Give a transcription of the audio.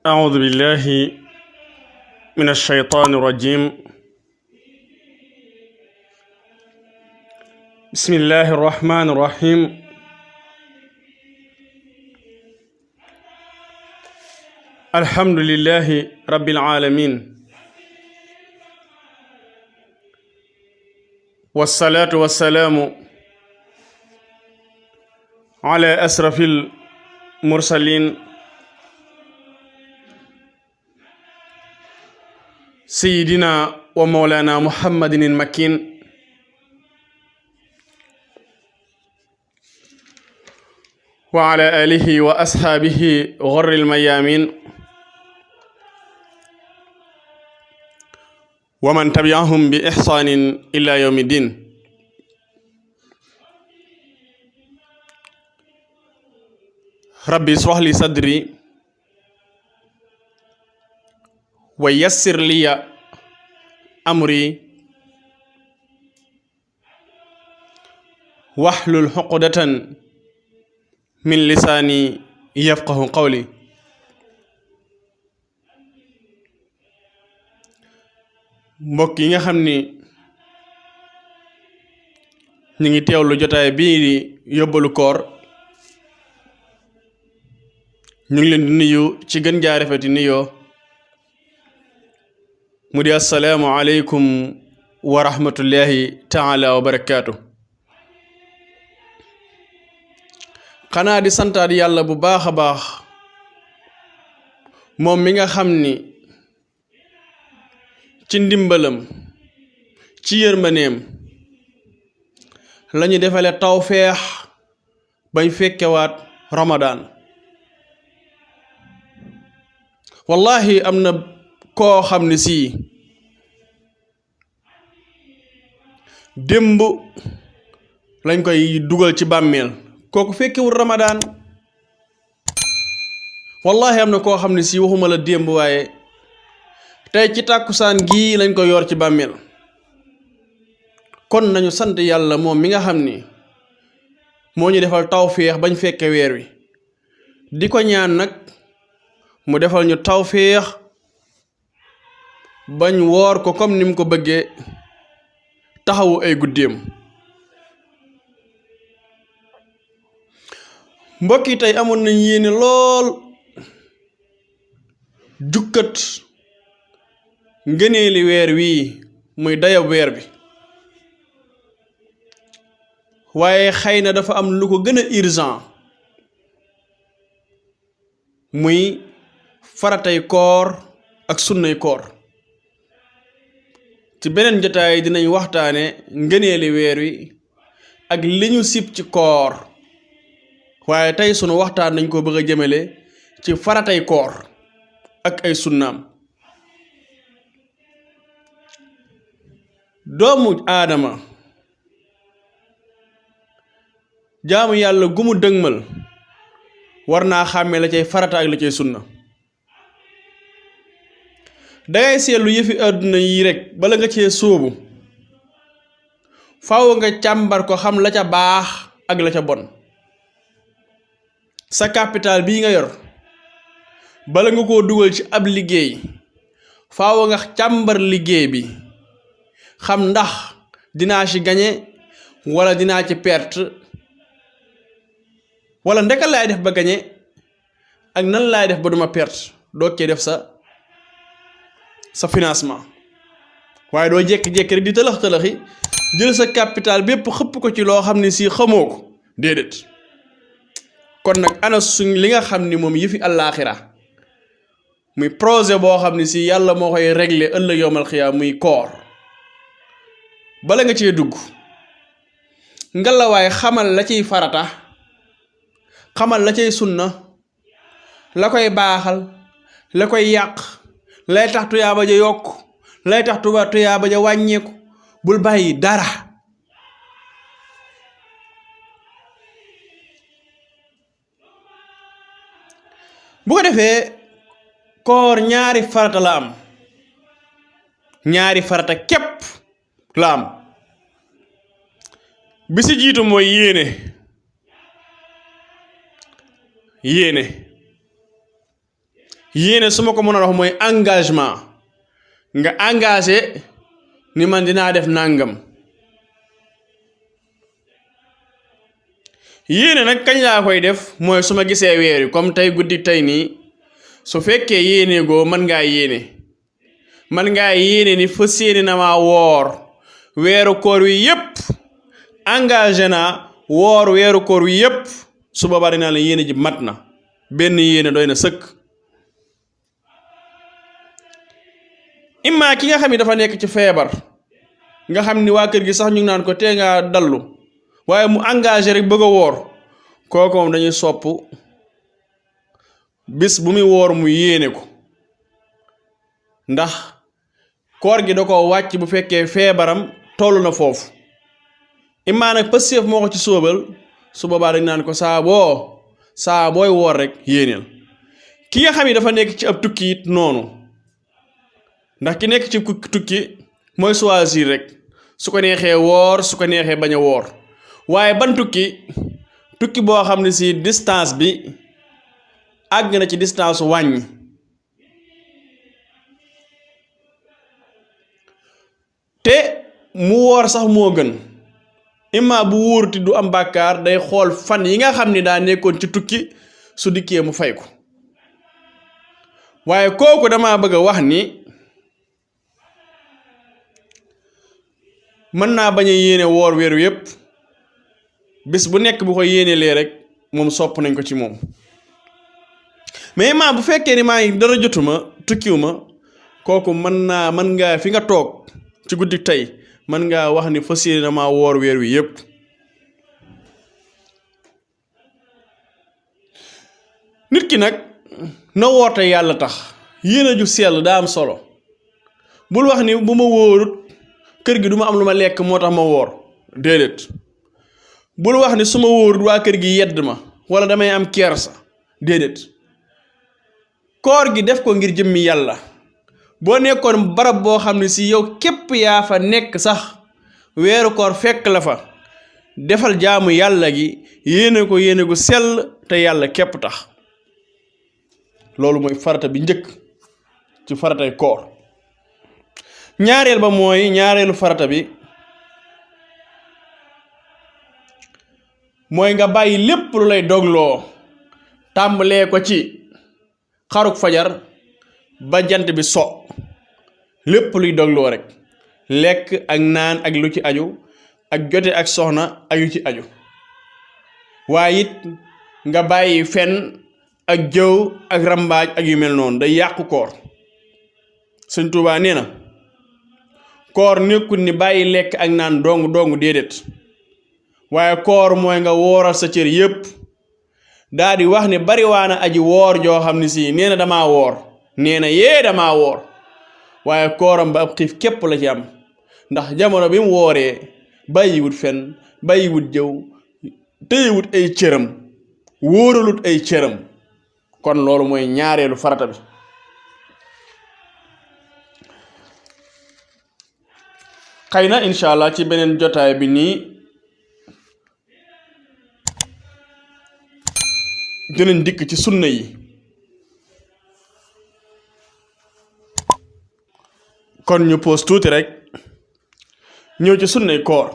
أعوذ بالله من الشيطان الرجيم. بسم الله الرحمن الرحيم. الحمد لله رب العالمين، والصلاة والسلام على أشرف المرسلين سيدنا ومولانا محمد المكين وعلى آله وأصحابه غر الميامين ومن تبعهم بإحسان إلى يوم الدين. ربي اشرح لي صدري ويسر لي أمري واحلل عقدة من لساني يفقه قولي. mbokk yi nga xam ni ñu ngi teewlu jotaay bii di yóbbalu koor, ñu ngi leen di nuyu ci gën jaa rafeti nuyoo mu di assalaamu aleykum wa rahmatullahi taala wa barakaatu. xanaa di santaat yàlla bu baax a baax moom mi nga xam ni ci ndimbalam ci yërmaneem lañu defale tawfeex bañ fekkewaat Ramadan. wallahi am na koo xam ne sii démb lañ koy dugal ci bàmmeel, kooku fekkewul Ramadan. wallahi am na koo xam ne sii waxuma la démb waaye tey ci tàkkusaan gii lañ ko yor ci bàmmeel. kon nañu sant yàlla moom mi nga xam ni moo ñu defal tawféex bañ fekke weer wi, di ko ñaan nag mu defal ñu tawféex bañ woor ko comme ni mu ko bëggee, taxawu ay guddeem. mbokk yi tey amoon nañ yéene lool jukkat ngëneeli weer wii muy dayab weer bi, waaye xëy na dafa am lu ko gën a urgent muy faratay koor ak sunnay koor. ci beneen jotaay dinañ waxtaane ngëneeli weer wi ak li ñu sib ci koor, waaye tey sunu waxtaan nañ ko bëgg a jëmale ci faratay koor ak ay sunnaam. doomu aadama jaamu yàlla gu mu dëgmal war naa xàmmee la cay farata ak la cay sunna. dangay seetlu yëfi àdduna yi rek bala nga cee sóobu faaw nga càmbar ko xam la ca baax ak la ca bon. sa capital bii nga yor bala nga koo dugal ci ab liggéey faaw nga càmbar liggéey bi xam ndax dinaa ci gañe wala dinaa ci perte, wala ndeka laay def ba gañe ak nan laay def ba duma perte, doo cee def sa financement. waaye doo jékki-jékki rek di tëlëx-tëlëxi jël sa capital bépp xëpp ko ci loo xam ne si xamoo ko, déedéet. kon nag ana suñ li nga xam ni moom yëfi àllaaxira muy projet boo xam ne si yàlla moo koy régler ëllëg yowmal xiyaam muy koor. bala nga cee dugg ngalawaay xamal la ciy farata, xamal la cay sunna, la koy baaxal, la koy yàq, lay tax tuyaaba ja yokk, lay tax tuyaaba ja wàññeeku. bul bàyyi dara. bu ko defee koor ñaari farata la am, ñaari farata képp la am. bi si jiitu mooy yéene. yéene su ma ko mën a wax mooy engagement nga engagé ni man dinaa def nangam. yéene nag kañ laa koy def mooy su ma gisee weer yi comme tey guddi tey nii su fekkee yéene goo mën ngaa yéene ni fas yéene na maa woor weeru koor wi yépp engagé naa woor weeru koor wi yépp su boobaa dinaa la yéene ji mat na benn yéene doy na sëkk. imma ki nga xam ni dafa nekk ci feebar nga xam ni waa kër gi sax ñu ngi naan ko tee ngaa dallu waaye mu engagé rek bëgg a woor kooku moom dañuy sopp bis bu muy woor mu yéene ko ndax koor gi da ko wàcc bu fekkee feebaram toll na foofu. imma nag pësséef moo ko ci sóobal su boobaa dañ naan ko saa booy woor rek yéeneel. ki nga xam ni dafa nekk ci ab tukki it noonu ndax ki nekk ci tukki mooy choisir rek su ko neexee woor su ko neexee bañ a woor waaye ban tukki boo xam ne si distance bi àgg na ci distance wàññi. te mu woor sax moo gën imma bu wóoruti du am bàkkaar day xool fan yi nga xam ni daa nekkoon ci tukki su dikkee mu fay ko. waaye kooku dama bëgg a wax ni mën naa bañ a yéene woor weeru yépp bis bu nekk bu ko yéenelee rek moom sopp nañ ko ci moom. mais imma bu fekkee ni maa ngi dara jotuma tukkiwuma kooku mën ngaa fi nga toog ci guddi tey mën ngaa wax ni fas yéene na maa woor weer wi yépp. nit ki nag na woor te yàlla tax yéene ju sell daa am solo bul wax ni bu ma wóorut kër gi du ma am lu ma lekk moo tax ma woor déedéet. bul wax ni su ma wóorut waa kër gi yedd ma wala damay am kersa déedéet. koor gi def ko ngir jëmmi yàlla. boo nekkoon barab boo xam ne si yow képp yaa fa nekk sax weeru koor fekk la fa defal jaamu yàlla gi yéene gu sell te yàlla képp tax. loolu mooy farata bi njëkk ci faratay koor. ñaareelu farata bi mooy nga bàyyi lépp lu lay dogloo tàmbalee ko ci xaruk fajar ba jant bi so lépp luy dogloo rek lekk ak naan ak lu ci aju ak jote ak soxna ak yu ci aju. waaye it nga bàyyi fen ak jëw ak rambaaj ak yu mel noonu day yàqu koor. Sëñ Tuubaa nee na koor nekkul ni bàyyi lekk ak naan dong déedéet waaye koor mooy nga wooral sa cër yépp. daa di wax ne bari waana aji woor joo xam ne si nee na damaa woor damaa woor waaye kooram ba ab xiif képp la ci am ndax jamono bi mu wooree bàyyiwut fen bàyyiwut jëw téyewut ay cëram wóoralut ay cëram. kon loolu mooy ñaareelu farata bi. xëy na incha allah ci beneen jotaay bi nii dinañ dikk ci sunna yi. kon ñu pause tuuti rek ñëw ci sunnay koor.